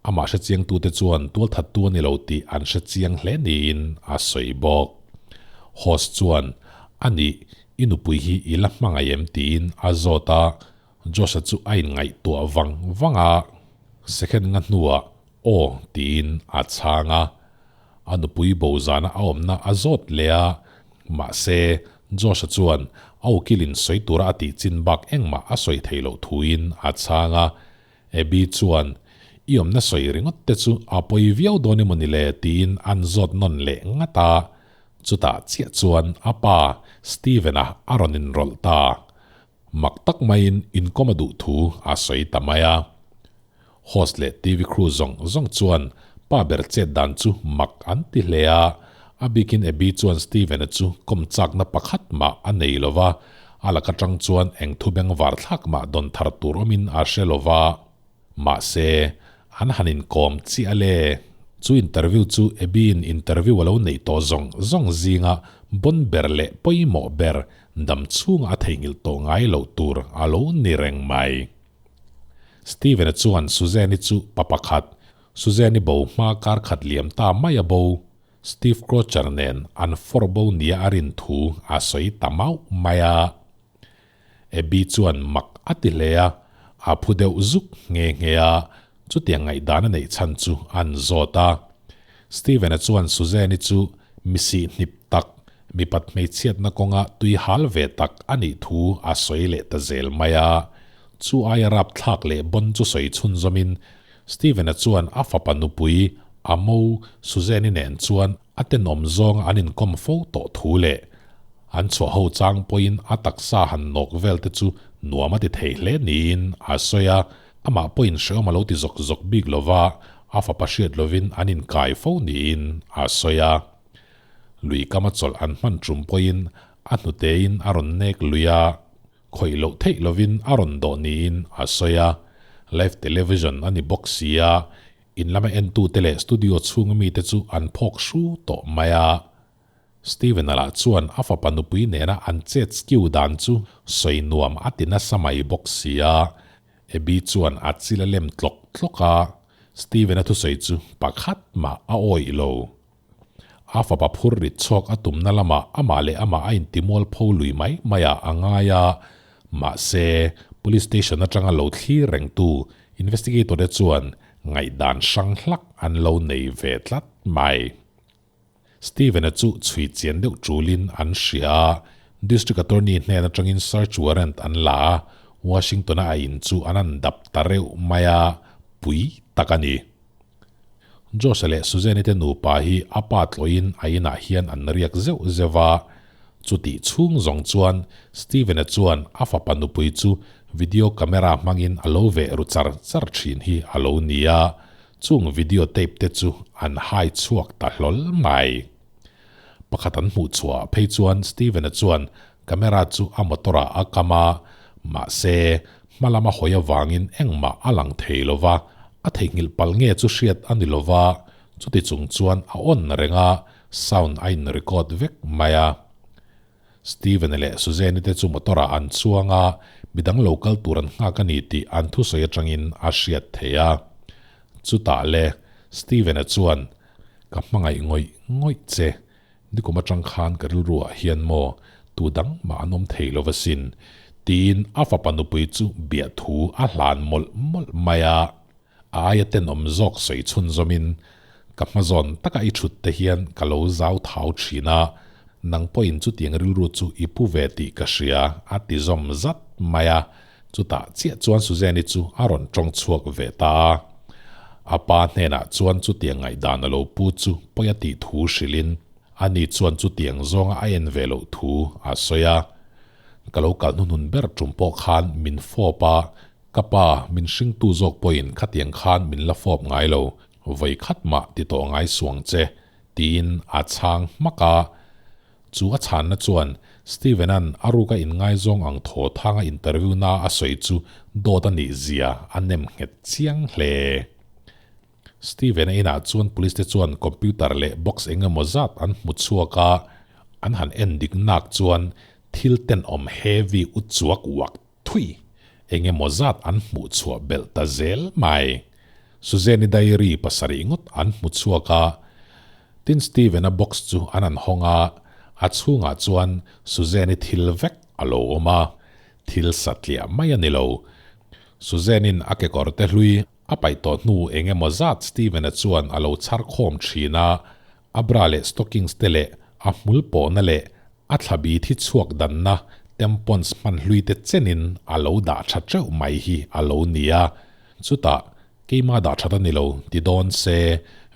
amah hrechiangtute chuan tualthattu a ni lo tih an hrechiang hle niin a sawi bawk. Host chuan, Anih, i nupui hi i la hmangaih em? tiin a zawt a. Josh-a chu a inngaihtuah vang vang a, second nga hnuah Aw tiin a chhang a. A nupui bo zana a awmna a zawt leh a, mahse, Josh-a chuan a ukilin sawi tura a tih chin bak engmah a sawi theih loh thuin a chhang a. Abby chuan, I awmna sawi ringawt te chu a pawi viau dawn emaw ni le? tiin an zawt nawn leh ngat a. Chutah chiah chuan a pa, Steven-a a rawn inrawlh ta. Mak tak maiin inkawm a duh thu a sawi ta mai a. Host leh TV crew zawng zawng chuan pa ber chet dan chu mak an ti hle a, a bikin Abby chuan Steven-a chu kawm chakna pakhat mah a nei lo va, a lak atang chuan eng thu bengvar thlak mah dawn thar tur awmin a hre lo va. Mahse, an han inkawm chiah le. Chu interview chu Abby-in interview a lo neih tawh zawng zawng zinga bon ber leh pawimawh ber dam chhunga a theihnghilh tawh ngai loh tur a lo ni reng mai. Steven-a chuan Suzanne-i chu pa pakhat, Suzanne-i bo hma kar khat liam ta mai a bo, Steve Croucher nen an fawr bo nia a rin thu a sawi ta mauh mai a. Abby chuan mak a ti hle a, a phu deuh zuk nghe nghe a, chutiang ngaihdan a neih chhan chu an zawt a. Steven-a chuan Suzanne-i chu misi hnip tak, mipat hmeichhiatna kawnga tui hal ve tak a nih thu a sawi leh ta zel mai a. Chu aia rapthlak leh bon chu sawi chhunzawmin Steven-a chuan a fapa nupui, a mo, Suzanne-i nen chuan a tenawm zawnga an inkawm fo tawh thu leh an chhuah ho chang pawhin a taksa han nawk vel te chu nuam a ti thei hle niin a sawi a, amah pawhin hrehawm a lo ti zawk zawk bik lova a fapa hriat lovin an inkai fo niin a sawi a. Lui kama chawlh an hman tum pawhin a hnutein a rawn nek lui a, khawih loh theih lovin a rawn dawh niin a sawi a, live television a ni bawk si a, In lama entute leh studio chhunga mite chu an phawk hru tawh mai a. Steven-a lah chuan a fapa nupui nena an chet skiu dan chu sawi nuam a ti nasa mai bawk si a. Abby chuan a chil a lem tlawk tlawk a, Steven-a thusawi chu pakhat mah a awih lo. A fapa phur rit chhuak a tumna lamah amah leh amah a intimual pho lui mai mai ah a ngai a, mahse, Police Station atanga lo thlir rengtu Investigator te chuan ngaihdan hrang hlak an lo nei ve tlat mai. Steven-a chu chhui chian deuh tulin an hria a, District Attorney hnen atangin search warrant an la a, Washington-a a in chu an an dap ta reuh mai a, pui tak a ni. Josh-a leh Suzanne-i te nupa hi a pa tlawhin a inah hian an riak zeuh zeuh a. Chutih chhung zawng chuan Steven-a chuan a fapa nupui chu video camera hmangin a lo veh ru char char thin hi a lo ni a, chung video tape te chu an hai chhuak ta hlawl mai. Pakhat an hmuh chhuah phei chuan Steven-a chuan camera chu a motor-ah a kam a, mahse, hma lama hawi avangin engmah a lang thei lo va, a theihnghilh palh nge chu hriat a ni lo va, chuti chung chuan a on reng a, sound a in record vek mai a. Steven-a leh Suzanne-i te chu motor-ah an chuang a, midang lo kal tur an nghak a ni tih an thusawi atangin a hriat theih a. Chutah le, Steven-a chuan, Ka hmangaih ngawih ngawih che, Nikum atang khan ka rilruah hian maw tu dang mah an awm thei lo asin, tiin a fapa nupui chu biah thu a hlan mawlh mawlh mai a. A aia tenawm zawk sawi chhunzawmin, Ka hmazawn taka i thut te hian ka lo zau thau thin a, nang pawhin chutiang rilru chu i pu ve tih ka hria, a ti zawm zat mai a. Chutah chiah chuan Suzanne-i chu a rawn tawng chhuak ve ta a. A pa hnenah chuan chutiang ngaihdan a lo pu chu pawi a tih thu hrilhin ani chuan chutiang zawnga a en ve loh thu a sawi a. Ka lo kal hnuhnun ber tum pawh khan min fawp a, ka pa min hringtu zawk pawhin khatiang khan min la fawp ngai lo, vawi khat mah ti tawh ngai suang che, tiin a chhang hmak a. Chu a chhanna chuan Steven-a'n a ruka inngaizawng ang thaw thanga interview na a sawi chu dawt a nih zia a nem nghet chiang hle. Steven-a inah chuan police te chuan computer leh box eng emaw zat an hmu chhuak a, an han en dik nak chuan thil tenawm heavy u chuak uak thui eng emaw zat an hmuh chhuah belh ta zel mai. Suzanne-i diary pasarih ngawt an hmu chhuak a, tin Steven-a box chu an han hawng a, A chhungah chuan Suzanne-i thil vek a lo awm a, thil satliah mai a ni lo. Suzanne-in a kekawr te hlui a paih tawh hnu eng emaw zat Steven-a chuan a lo chhar khawm thin a, a bra leh stockings te leh a hmul pawhna leh a thlabi thi chhuak danna tampons hman hlui te chenin a lo dah tha teuh mai hi a lo ni a. Chutah, keima dah that a ni lo ti dawn se,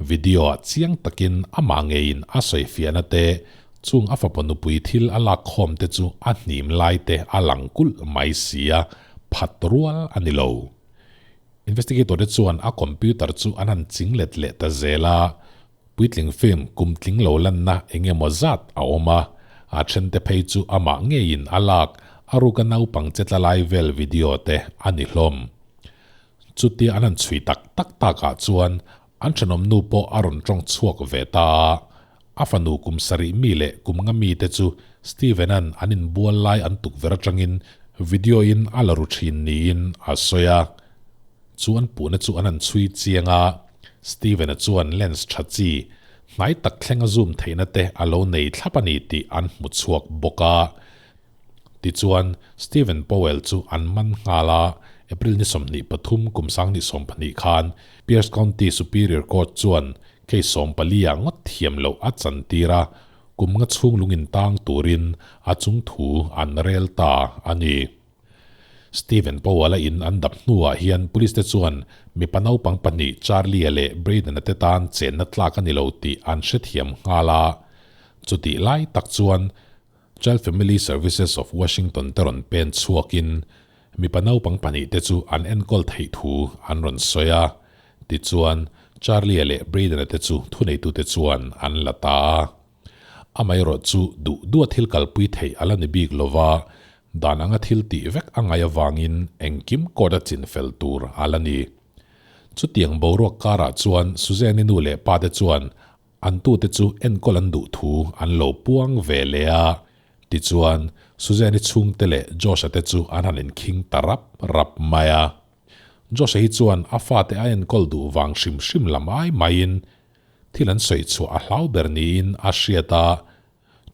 video-ah chiang takin amah ngeiin a sawi fiahna te, chung a fapa nupui thil a lak khawm te chu a hnim lai te a lang kulh mai si a, phat rual a ni lo. Investigator te chuan a computer chu an han ching let leh ta zel a, puitling film kum tling lo lanna eng emaw zat a awm a, a then te phei chu amah ngeiin a lak a ruka naupang che tla lai vel video te a ni hlawm. Chutia an han chhui tak tak takah chuan an thenawm nu pawh a rawn tawng chhuak ve ta a, a fanu kum sarih mi leh kum nga mi te chu Steven-a'n an inbual lai an tukverh atangin video in a la ru thin niin a sawi a. Chu an puhna chu an han chhui chiang a, Steven-a chuan lens tha chi hnai tak thleng a zoom theihna te a lo nei thlap a ni tih an hmu chhuak bawk a. Tichuan, Steven Powell chu an man nghal a, April ni 23 kum 2020 khan Pierce County Superior Court chuan case 14 ah ngawt thiam loh a chantir a, kum nga chhung lung intang turin a chung thu an rel ta a ni. Steven Powell-a in an dap hnuah hian police te chuan mipa naupang pahnih Charlie-a leh Brayden-a te tan chenna tlak a ni lo tih an hrethiam nghal a. Chutih lai tak chuan Child Family Services of Washington te rawn pen chhuakin mipa naupang pahnih te chu an enkawl theih thu an rawn sawi a. Tichuan, Charlie-a leh Brayden-a te chu thuneitute chuan an la ta a. Amaherawh chu duh duha thil kalpui theih a la ni bik lova, dan anga thil tih vek a ngaih avangin engkim court a chin fel tur a la ni. Chutiang boruak karah chuan Suzanne-i nu leh pa te chuan an tute chu enkawl an duh thu an lo puang ve leh a. Tichuan, Suzanne-i chhungte leh Josh-a te chu an han inkhing ta rap rap mai a. Josh-a hi chuan a fate a enkawl duh vang hrim hrim lam ai maiin Thil an sawi chhuah a hlau ber niin a hriat a,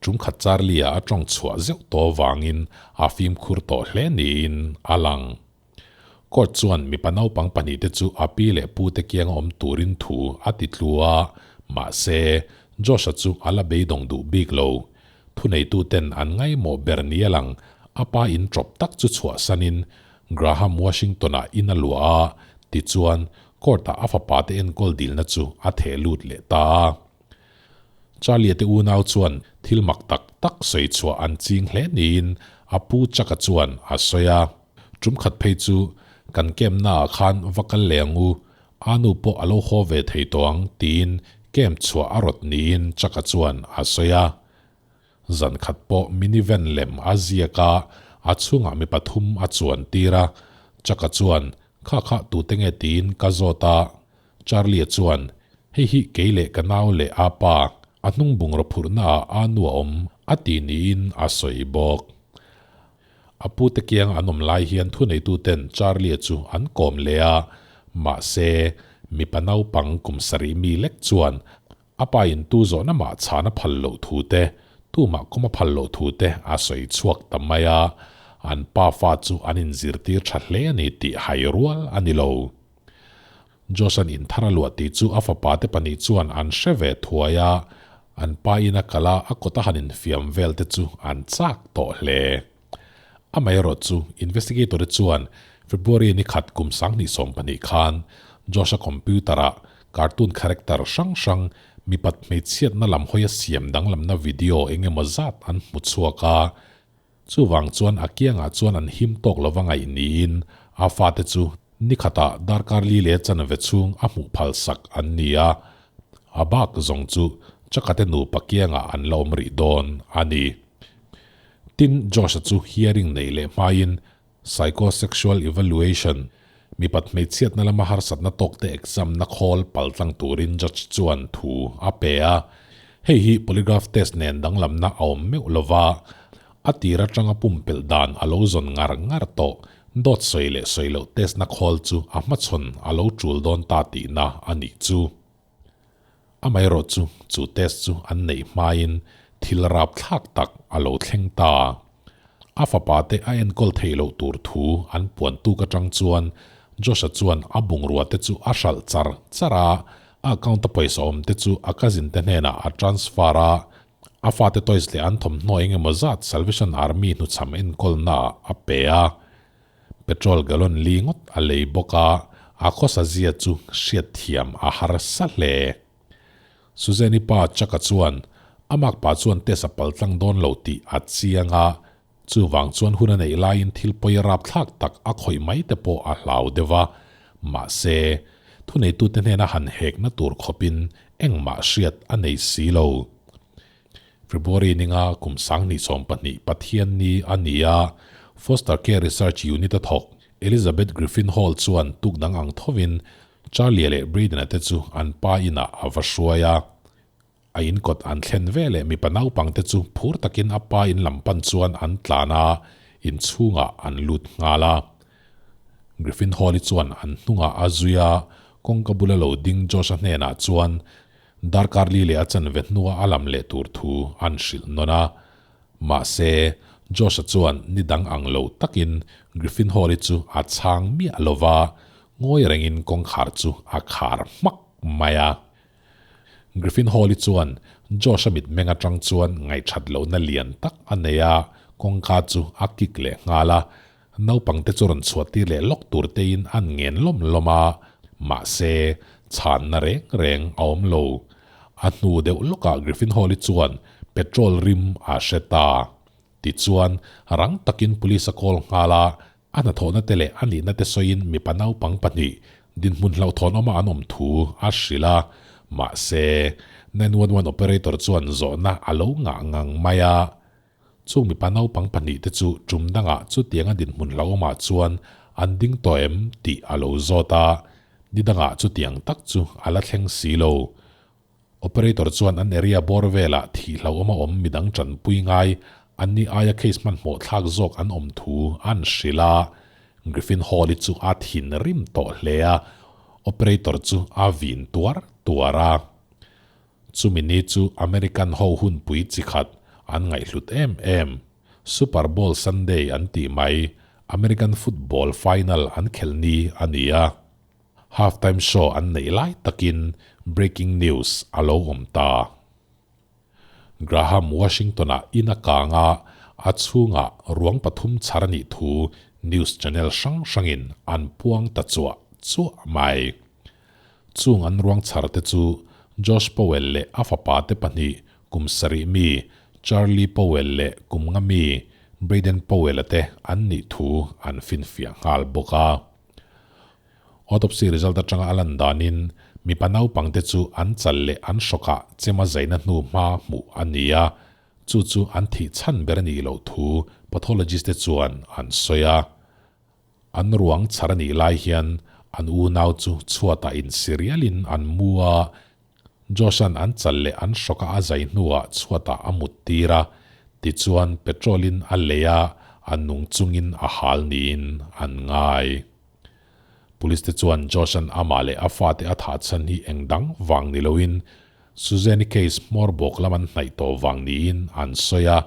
tum khat Charlie-a a tawng chhuah zeuh tawh avangin a fimkhur tawh hle niin a lang. Court chuan mipa naupang pahnihte chu a pi leh pute kianga awm turin thu a ti tlu a, mahse, Josh-a chu a la beidawng duh bik lo. Thuneituten an ngaimawh ber ni a lang, a pa in ṭawp tak chu chhuahsanin Graham Washington-ah in a luah a, tichuan, Court-ah a fapa te enkawl dilna chu a theh lut leh ta a. Charlie-a te unau chuan thil mak tak tak sawi chhuah an ching hle niin a pu Chuck-a chuan a sawi a. Tum khat phei chu kan camp-naah khan va kal leh ang u, a nu pawh a lo haw ve thei tawh ang tiin camp chhuah a rawt niin Chuck-a chuan a sawi a. Zan khat pawh minivan lem a ziak a, a chhungah mi pathum a chuan tir a. Chuck-a chuan, Kha kha tute nge tiin ka zawt a. Charlie-a chuan, Hei hi kei leh ka nau leh a pa, a hnung bungraw phurhna ah a nu a awm, a ti niin a sawi bawk. A pute kiang an awm lai hian thuneituten Charlie-a chu an kawm leh a, mahse, mipa naupang kum sarih mi lek chuan A pa in tu zawhna mah chhan a phal loh thu te, tu mah kawm a phal loh thu te a sawi chhuak ta mai a, an pa fa chu an inzirtir tha hle a ni tih hai rual a ni lo. Josh-a'n in thar a luah tih chu a fapa te pahnih chuan an hre ve thuai a, an pa in a kal a, a kawt a han infiam vel te chu an chak tawh hle. Amaherawh chu investigator te chuan February ni khat kum 2020 khan Josh-a computer-ah cartoon character hrang hrang mipat hmeichhiatna lam hawia siam danglamna video eng emaw zat an hmu chhuak a. Chuvang chuan a kiangah chuan an him tawk lova ngaih niin a fate chu ni khatah darkar li leh chanve chhung a hmuh phal sak an ni a. A bak zawng chu Chakate nupa kiangah an la awm rih dawn a ni. Tin, Josh-a chu hearing neih leh hmain psychosexual evaluation, mipat hmeichhiatna lama harsatna tawkte exam-na khawl paltlang turin judge chuan thu a pe a. Hei hi polygraph test nen danglamna a awm meuh lova, a tir atanga pumpelh dan a lo zawn ngar ngar tawh. Dawt sawi leh sawi loh test-na khawl chu a hmachhawn a lo tul dawn ta tihna a nih chu. Amaherawh chu, chu test chu an neih hmain thil rapthlak tak a lo thleng ta. A fapa te a enkawl theih loh tur thu an puan tuk atang chuan Josh-a chuan a bungrua te chu a hralh char char a, a account-a pawisa awm te chu a cousin te hnenah a transfer a, a fate toys leh an thawmhnaw eng emaw zat Salvation Army hnuchham enkawlnaah a pe a. Petrol gallon li ngawt a lei bawk a, a khawsa zia chu hriatthiam a harsa hle. Suzanne-i pa Chuck-a chuan a makpa chuan test a paltlang dawn lo tih a chiang a, chuvang chuan hun a neih laiin thil pawi rapthlak tak a khawih mai te pawh a hlau deuh a, mahse, thuneitute hnena han hekna tur khawpin engmah hriat a nei si lo. February ninga kum 2012 Pathianni a ni a, Foster Care Research Unit-a thawk Elizabeth Griffin Hall chuan tuk dang ang thovin Charlie-a leh Brayden-a te chu an pa inah a va hruai a. A inkawt an thlen veleh mipa naupangte chu phur takin a pa in lam pan chuan an tlan a, inchhungah an lut nghal a. Griffin Hall-i chuan an hnungah a zui a, kawngka bula lo ding Josh-a hnenah chuan darkar li leh a chanve hnua a lam leh tur thu an hrilh nawn a. Mahse, Josh-a chuan ni dang ang lo takin Griffin Hall-i chu a chhang miah lo va, ngawi rengin kawngkhar chu a khar hmak mai a. Griffin Hall-i chuan Josh-a mitmeng atang chuan ngaihthat lohna lian tak a nei a, kawngka chu a kik leh nghal a. Naupangte chu rawn chhuah tir leh lawk tur tein an ngen lawm lawm a, mahse, chhanna reng reng a awm lo. A hnu deuh lawkah Griffin Hall-i chuan petrol rim a hre ta. Tichuan, rang takin police a call nghal a, a hnathawhna te leh a nihna te sawiin mipa naupang pahnih dinhmun hlauhthawn awma an awm thu a hrilh a, mahse, 911 operator chuan zawhna a lo ngah ngang mai a. Chung mipa naupang pahnih te chu tum dangah chutianga dinhmun hlauhawmah chuan an ding tawh em tih a lo zawt a, ni dangah chutiang tak chu a la thleng si lo. Operator chuan an area bawr velah thih hlauhawm a awm midang tanpui ngai an ni aia case hmanhmawh thlak zawk an awm thu an hrilh a. Griffin Hall-i chu a thinrim tawh hle a, operator chu a vin tuar tuar a. Chumi ni chu American ho hunpui chi khat an ngaihhlut em em. Super Bowl Sunday an tih mai, American football final an khelh ni a ni a. Halftime show an neih lai takin breaking news a lo awm ta. Graham Washington-a in a kang a, a chhungah ruang pathum chhar a nih thu news channel hrang hrangin an puang ta chuah chuah mai. Chung an ruang chhar te chu Josh Powell leh a fapa te pahnih kum sarih mi Charlie Powell leh kum nga mi Brayden Powell-a te an nih thu an finfiah nghal bawk a. Autopsy result atanga a lan danin mipa naupangte chu an chal leh an hrawkah chema zaina hnu hma hmuh a ni a, chu chu an thih chhan ber a nih loh thu pathologist te chuan an sawi a. An ruang chhar a nih lai hian an unau chu chhuatah insirialin an mu a, Josh-a'n an chal leh an hrawka a zai hnuah chhuatah a mut tir a, tichuan petrol-in a lei a, a nung chungin a hal niin an ngai. Police te chuan Josh-a'n amah leh a fate a thah chhan hi eng dang vang ni loin Suzanne-i case hmawr bawk lam an hnaih tawh vang niin an sawi a,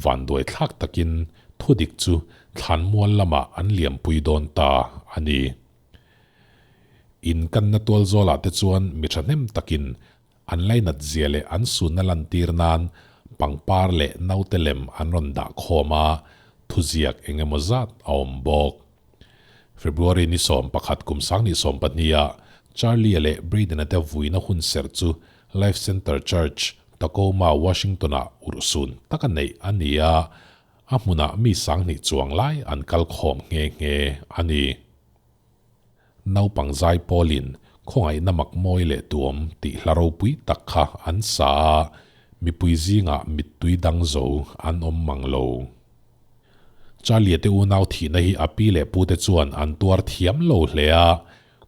vanduai thlak takin thudik chu thlanmual lamah an liampui dawn ta a ni. In kanna tual zawlah te chuan mi thahnem takin an lainat zia leh an sunna lantir nan pangpar leh naute lem an rawn dah khawm a, thuziak eng emaw zat a awm bawk. February ni 11 kum 2020 ah Charlie-a leh Brayden-a te vuina hun serh chu Life Center Church, Tacoma, Washington-ah urhsun taka neih a ni a, a hmunah mi 2000 chuang lai an kal khawm nghe nghe a ni. Naupang zai pawlin khawngaihna mak mawi leh tuam tih hla ropui tak kha an sa a, mipui zingah mittui dang zo an awm mang lo. Charlie-a te unau thihna hi a pi leh pute chuan an tuar thiam lo hle a,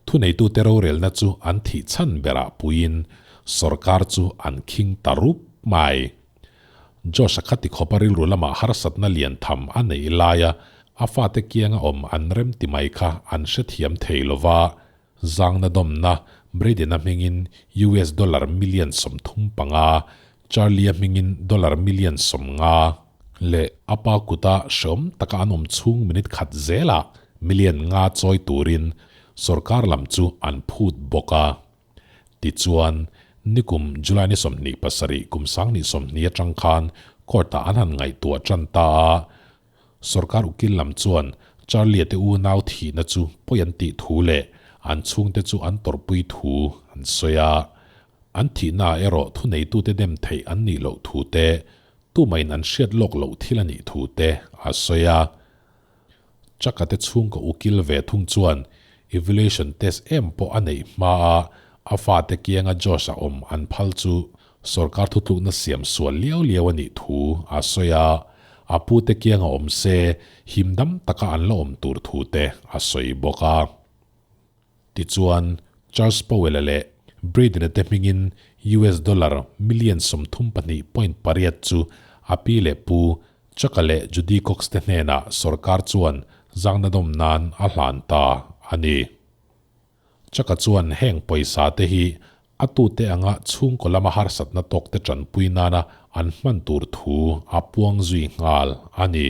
thuneitute rorelna chu an thih chhan berah puiin sawrkar chu an khing ta rup mai. Josh-a kha tikhawpa rilru lamah harsatna lian tham a neih laia a fate kianga awm an rem ti mai kha an hrethiam thei lo va, zangna dawmna Braden-a hmingin US dollar million 35, Charlie-a hmingin dollar million 50 leh a pa kuta hreawm taka an awm chhung minute khat zelah million nga chawi turin sorkar lam chu an phut bawk a. Tichuan, nikum July ni 27 kum 2020 atang khan court-ah an han ngaihtuah tan ta a. Sorkar ukil lam chuan Charlie-a te unau thihna chu pawi an tih thu leh an chhungte chu an tawrhpui thu an sawi a. An thihnaah erawh thuneitute dem theih an nih loh thu te, tumahin an hriat lawk loh thil a nih thu te a sawi a. Chaka te chhungkaw ukil ve thung chuan evaluation test em pawh a neih hma a, a fate kianga Josh a awm an phal chu sorkar thutlukna siam sual liau liau a nih thu a sawi a, a pute kianga awm se himdam taka an la awm tur thu te a sawi bawk a. Tichuan, Charles Powell-a leh Braden-a te hmingin US dollar million 32.8 chu a pi leh pu Chuck-a leh Judy Cox te hnenah sorkar chuan zangnadawm nan a hlan ta a ni. Chuck-a chuan heng pawisa te hi a tute anga chhungkaw lama harsatna tawkte tanpui nana an hman tur thu a puang zui nghal a ni.